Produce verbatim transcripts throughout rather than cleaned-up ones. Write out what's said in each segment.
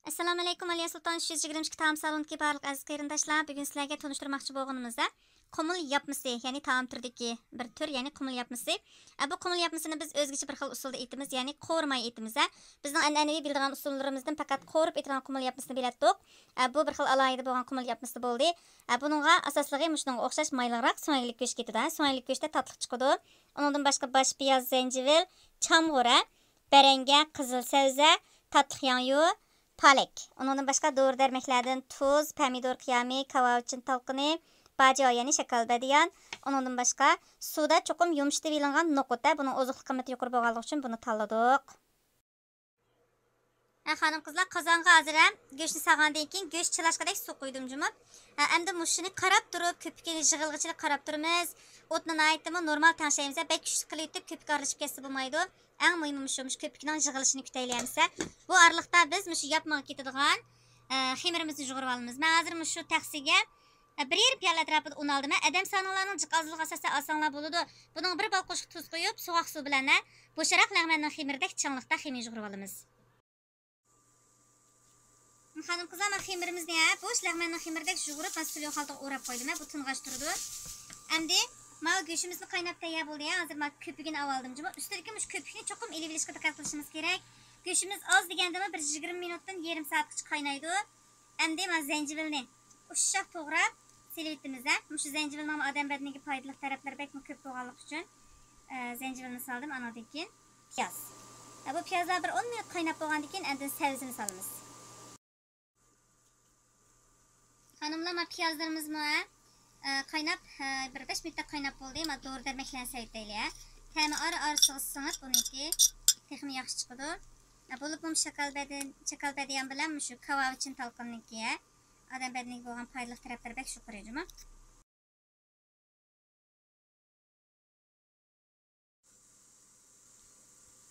ئەسسالامۇئەلەيكۇم، ئالىيە سۇلتان ئۈچ يۈز يىگىرمە ئىككى تائام سالونىدىكى بارلىق ئەزىز قېرىنداشلار، بۈگۈن سىلەرگە تونۇشتۇرماقچى بولغىنىمىزدا قۇمۇل ياپمىسى، يەنى تائام تۈرىدىكى بىر تۈر، يەنى قۇمۇل ياپمىسى. ئە، بۇ قۇمۇل ياپمىسىنى بىز ئۆزگىچە بىر خىل ئۇسۇلدا ئېتىمىز، يەنى قورۇماي ئېتىمىز، ھە. بىزنىڭ ئەنئەنىۋى بىلىدىغان ئۇسۇللىرىمىزدىن پەقەت قورۇپ ئېتىدىغان قۇمۇل ياپمىسىنى بىلەتتۇق. ئە، بۇ بىر خىل ئالاھىدە بولغان قۇمۇل ياپمىسى بولدى. ئە، بۇنىڭغا ئاساسلىقى مۇشۇنىڭغا ئوخشاش مايلىقراق سۆڭەكلىك گۆش كېتىدۇ، ھە. سۆڭەكلىك گۆشتە تاتلىق چىقىدۇ. ئۇنىڭدىن باشقا باش پىياز، زەنجىۋىل، چامغۇر، ھە. بەرەڭگە، قىزىل سەۋزە، تاتلىق ياڭيۇ، پالەك. ئۇنىڭدىن باشقا دورا دەرمەكلەردىن تۇز، پەمىدۇر قىيامى، كاۋاۋىچىن تالقىنى، باجياۋ، يەنى شاكال بەدىيان. ئۇنىڭدىن باشقا سۇدا چوقۇم يۇمشىتىۋېلىنغان نوقۇت، ھە، بۇنىڭ ئوزۇقلۇق قىممىتى يۇقىرى بولغانلىقى ئۈچۈن بۇنى تاللىدۇق. ھە، خانىم قىزلار، قازانغا ھازىر ھەم گۆشنى سالغاندىن كېيىن گۆش چىلاشقىدەك سۇ قۇيدۇم جۇمۇ. ھە، ئەمدى مۇشۇنى قاراپ تۇرۇپ، كۆپۈكىنى يىغىلغۇچىلىك قاراپ تۇرىمىز. ئوتنى ناھايىتىمۇ نورمال تەڭشەيمىز، ھە، بەك كۈچلۈك قىلىۋېتىپ كۆپۈك ئارىلىشىپ كەتسە بولمايدۇ. ئەڭ مۇھىمى مۇشۇ، مۇشۇ كۆپۈكنىڭ يىغىلىشىنى كۈتەيلى ئەمىسە. بۇ ئارىلىقتا بىز مۇشۇ ياپمىغا كېتىدىغان، ئە، خېمىرىمىزنى يۇغۇرۇۋالىمىز. مەن ھازىر مۇشۇ تەخسىگە، ئە، بىر يېرىم پىيالە ئەتراپىدا ئۇن ئالدىم. ئە، ئادەم سانىڭلارنىڭ جىق ئازلىقىغا ئاساسەن ئالساڭلار بولىدۇ. بۇنىڭغا بىر بال قوشۇق تۇز قويۇپ، سوغۇق سۇ بىلەن، ئە، بوشراق لەڭمەننىڭ خېمىرىدەك چىڭلىقتا خېمىر يۇغۇرۇۋالىمىز. خانىم قىزلار، مانا خېمىرىمىزنى، ھە، بوش لەغمەننىڭ خېمىرىدەك يۇغۇرۇپ، مانا سۈلۈك خالتىغا ئوراپ قويدۇم، ھە، بۇ تىنغاچ تۇرىدۇ. ئەمدى ماۋۇ گۆشىمىزمۇ قايناپ تەييار بولدى، ھە. ھازىر مانا كۆپۈكىنى ئاۋالدىم جۇمۇ. ئۈستىدىكى مۇشۇ كۆپۈكنى چوقۇم ئېلىۋېلىشقا دىققەت قىلىشىمىز كېرەك. گۆشىمىز ئاز دېگەندىمۇ بىر يىگىرمە مىنۇتتىن يېرىم سائەتكىچە قاينايدۇ. ئەمدى مانا زەنجىۋىلنى ئۇششاق توغراپ سېلىۋېتىمىز، ھە. مۇشۇ زەنجىۋىلنىڭ ئادەم بەدىنىگە پايدىلىق تەرەپلىرى بەكمۇ كۆپ بولغانلىقى ئۈچۈن، ئە، زەنجىۋىلنى سالدىم. ئانىڭدىن كېيىن پىياز. ئە، بۇ پىيازلار بىر ئون مىنۇت قايناپ بولغاندىن كېيىن ئاندىن سەۋزىنى سالىمىز. خانىملار، مانا پىيازلىرىمىزمۇ، ئە، قايناپ، ئە، بىر بەش مىنۇتتەك قايناپ بولدى. مانا دورا دەرمەكلەرنى سەۋىتەيلى، ھە. تەمى ئارا-ئارىسىغا سىڭىپ، بۇنىڭكى تېخىمۇ ياخشى چىقىدۇ. ئە، بولۇپمۇ شاكال بەدىن، شاكال بەدىيان بىلەن مۇشۇ كاۋاۋىچىن تالقىنىنىڭكى، ھە، ئادەم بەدىنىگە بولغان پايدىلىق تەرەپلىرى بەك يۇقىرى جۇمۇ.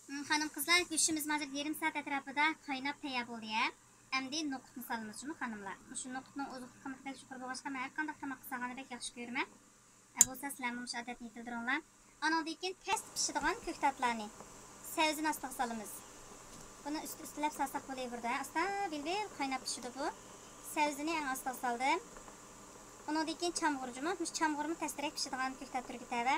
مم، خانىم قىزلار، گۆشىمىز ھازىر يېرىم سائەت ئەتراپىدا قايناپ تەييار بولدى، ھە. ئەمدى نوقۇتنى سالىمىز جۇمۇ، خانىملار. مۇشۇ نوقۇتنىڭ ئوزۇقلۇق قىممىتى بەك يۇقىرى بولغاچقا، مەن ھەر قانداق تاماققا سالغاننى بەك ياخشى كۆرىمەن. ئە، بولسا سىلەرمۇ مۇشۇ ئادەتنى يېتىلدۈرۈڭلار. ئانىڭدىن كېيىن تەستە پىشىدىغان كۆكتاتلارنى سەۋزىنى ئاستىغا سالىمىز. بۇنى ئۈستى ئۈستىلەپ سالساق بولۇۋېرىدۇ، ھە. ئاستا بىل-بىل قايناپ پىشىدۇ بۇ. سەۋزىنى ئەڭ ئاستىغا سالدىم. ئۇنىڭدىن كېيىن چامغۇر جۇمۇ. مۇشۇ چامغۇرمۇ تەستىرەك پىشىدىغان كۆكتات تۈرىگە تەۋە.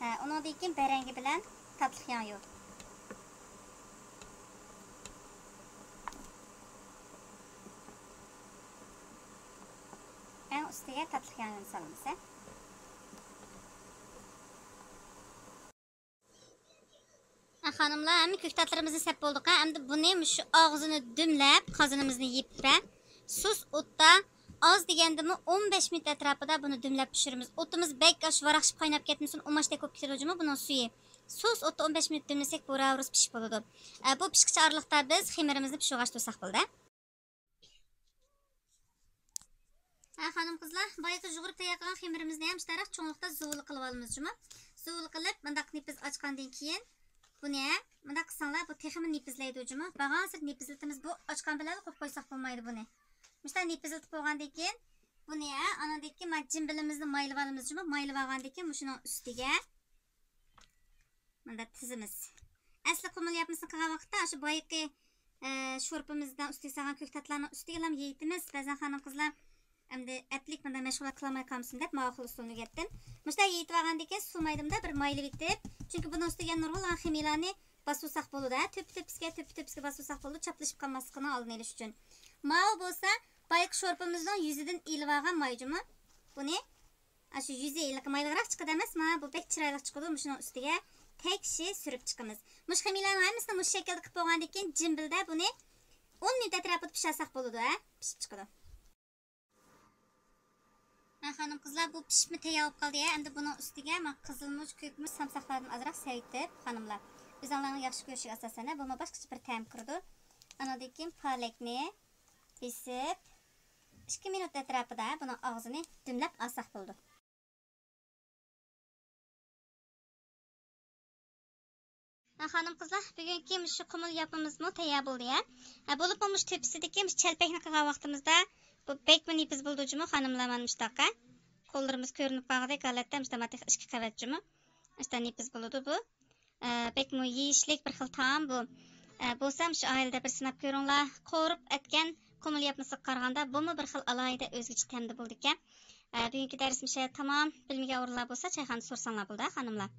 ھە، ئۇنىڭدىن كېيىن بەرەڭگە بىلەن تاتلىق ياڭيۇ. ئەڭ ئۈستىگە تاتلىق ياڭيۇنى سالىمىز، ھە. ھە، خانىملار، ھەممە كۆكتاتلىرىمىزنى سەپ بولدۇق، ھە. ئەمدى بۇنى مۇشۇ ئاغزىنى دۈملەپ، قازىنىمىزنى يېپىپ، ھە، سۇس ئوتتا ئاز دېگەندىمۇ ئون بەش مىنۇت ئەتراپىدا بۇنى دۈملەپ پىشۇرىمىز. ئوتىمىز بەك ئاش ۋاراقشىپ قايناپ كەتمىسۇن، ئۇماچتەك بولۇپ كېتىدۇ جۇمۇ بۇنىڭ سۈيى. سۇس ئوتتا ئون بەش مىنۇت دۈملىسەك، بۇ راۋرۇس پىشىپ بولىدۇ. ئە، بۇ پىشقىچە ئارىلىقتا بىز خېمىرىمىزنى پىشۇرغاچ تۇرساق بولىدۇ. ھە، خانىم قىزلار، بايىقى يۇغۇرۇپ تەييار قىلغان خېمىرىمىزنى ھەم مۇشۇنداق چوڭلۇقتا زۇۋۇلا قىلىپ ئالىمىز جۇمۇ. زۇۋۇلا قىلىپ، مۇنداق نېپىز ئاچقاندىن كېيىن، بۇنى ھە، مۇنداق قىلساڭلار، بۇ تېخىمۇ نېپىزلەيدۇ جۇمۇ. بارغانسېرى نېپىزلىتىمىز، بۇ ئاچقان بىلەن قويۇپ قويساق بولمايدۇ بۇنى. مۇشۇنداق نېپىزلىتىپ بولغاندىن كېيىن، بۇنى ھە، ئانىڭدىن كېيىن مانا جىمبىلىمىزنى مايلىۋالىمىز جۇمۇ. مايلىۋالغاندىن كېيىن مۇشۇنىڭ ئۈستىگە مۇنداق تىزىمىز. ئەسلى قۇمۇل ياپمىسىنى قىلغان ۋاقىتتا، ئاشۇ بايىقى، ئە، شورپىمىزنىڭ ئۈستىگە سالغان كۆكتاتلارنىڭ ئۈستىگىلا يېيىتىمىز. بەزەن خانىم قىزلار، ئەمدى ئەپلىك مۇنداق مەشغۇلات قىلالماي قالمىسۇن دەپ، ماۋۇ خىل ئۇسۇلنى ئۆگەتتىم. مۇشۇنداق يېيىتىۋالغاندىن كېيىن سۇ مايدىمدا بىر مايلىۋېتىپ، چۈنكى بۇنىڭ ئۈستىگە نۇرغۇنلىغان خىمىيلارنى باسىۋالساق بولىدۇ، ھە، تۆپە-تۆپىسىگە، تۆپە-تۆپىسىگە باسىۋالساق بولىدۇ، چاپلىشىپ قالماسلىقىنىڭ ئالدىنى ئېلىش ئۈچۈن. ماۋۇ بولسا بايىقى شورپىمىزنىڭ يۈزىدىن ئېلىۋالغان ماي جۇمۇ. بۇنى ئاشۇ يۈزى ھېلىقى مايلىقراق چىقىدۇ ئەمەسمۇ؟ بۇ بەك چىرايلىق چىقىدۇ. مۇشۇنىڭ ئۈستىگە تەكشى سۈرۈپ چىقىمىز. مۇشۇ خىمىيلارنىڭ ھەممىسىنى مۇشۇ شەكىلدە قىلىپ بولغاندىن كېيىن، جىمبىلدە بۇنى ئون مىنۇت ئەتراپىدا پىشۇرساق بولىدۇ، ھە؟ پىشىپ چىقىدۇ. ھە، خانىم قىزلار، بۇ پىشىپمۇ تەييار بولۇپ قالدى، ھە؟ ئەمدى بۇنىڭ ئۈستىگە مانا قىزىلمۇچ، كۆكمۇچ، سامساقلاردىن ئازراق سەۋىتىپ، خانىملار، ئۆزۈڭلارنىڭ ياخشى كۆرۈشىگە ئاساسەن، ھە، بۇمۇ باشقىچە بىر تەم كىرىدۇ. ئانىڭدىن كېيىن پالەكنى بېسىپ، ئىككى مىنۇت ئەتراپىدا بۇنىڭ ئاغزىنى دۈملەپ ئالساق بولىدۇ. ھە، خانىم قىزلار، بۈگۈنكى مۇشۇ قۇمۇل ياپمىمىزمۇ تەييار بولدى، ھە. ھە، بولۇپمۇ مۇشۇ تۆپىسىدىكى مۇشۇ چەلپەكنى قىلغان ۋاقتىمىزدا بۇ بەكمۇ نېپىز بولىدۇ جۇمۇ، خانىملار، مانا مۇشۇنداق، ھە. قوللىرىمىز كۆرۈنۈپ قالغۇدەك ھالەتتە، مۇشۇنداق تېخى ئىككى قەۋەت جۇمۇ. مۇشۇنداق نېپىز بولىدۇ بۇ. ئە، بەكمۇ يېيىشلىك بىر خىل تائام بۇ. ئە، بولسا مۇشۇ ئائىلىدە بىر سىناپ كۆرۈڭلار. قورۇپ ئەتكەن قۇمۇل ياپمىسىغا قارىغاندا بۇمۇ بىر خىل ئالاھىدە ئۆزگىچە تەمدە بولىدىكەن. ئە، بۈگۈنكى دەرس مۇشۇ يەردە تامام. بىلمىگەن ئورۇنلار بولسا چايخانىدا سورىساڭلار بولىدۇ، خانىملار.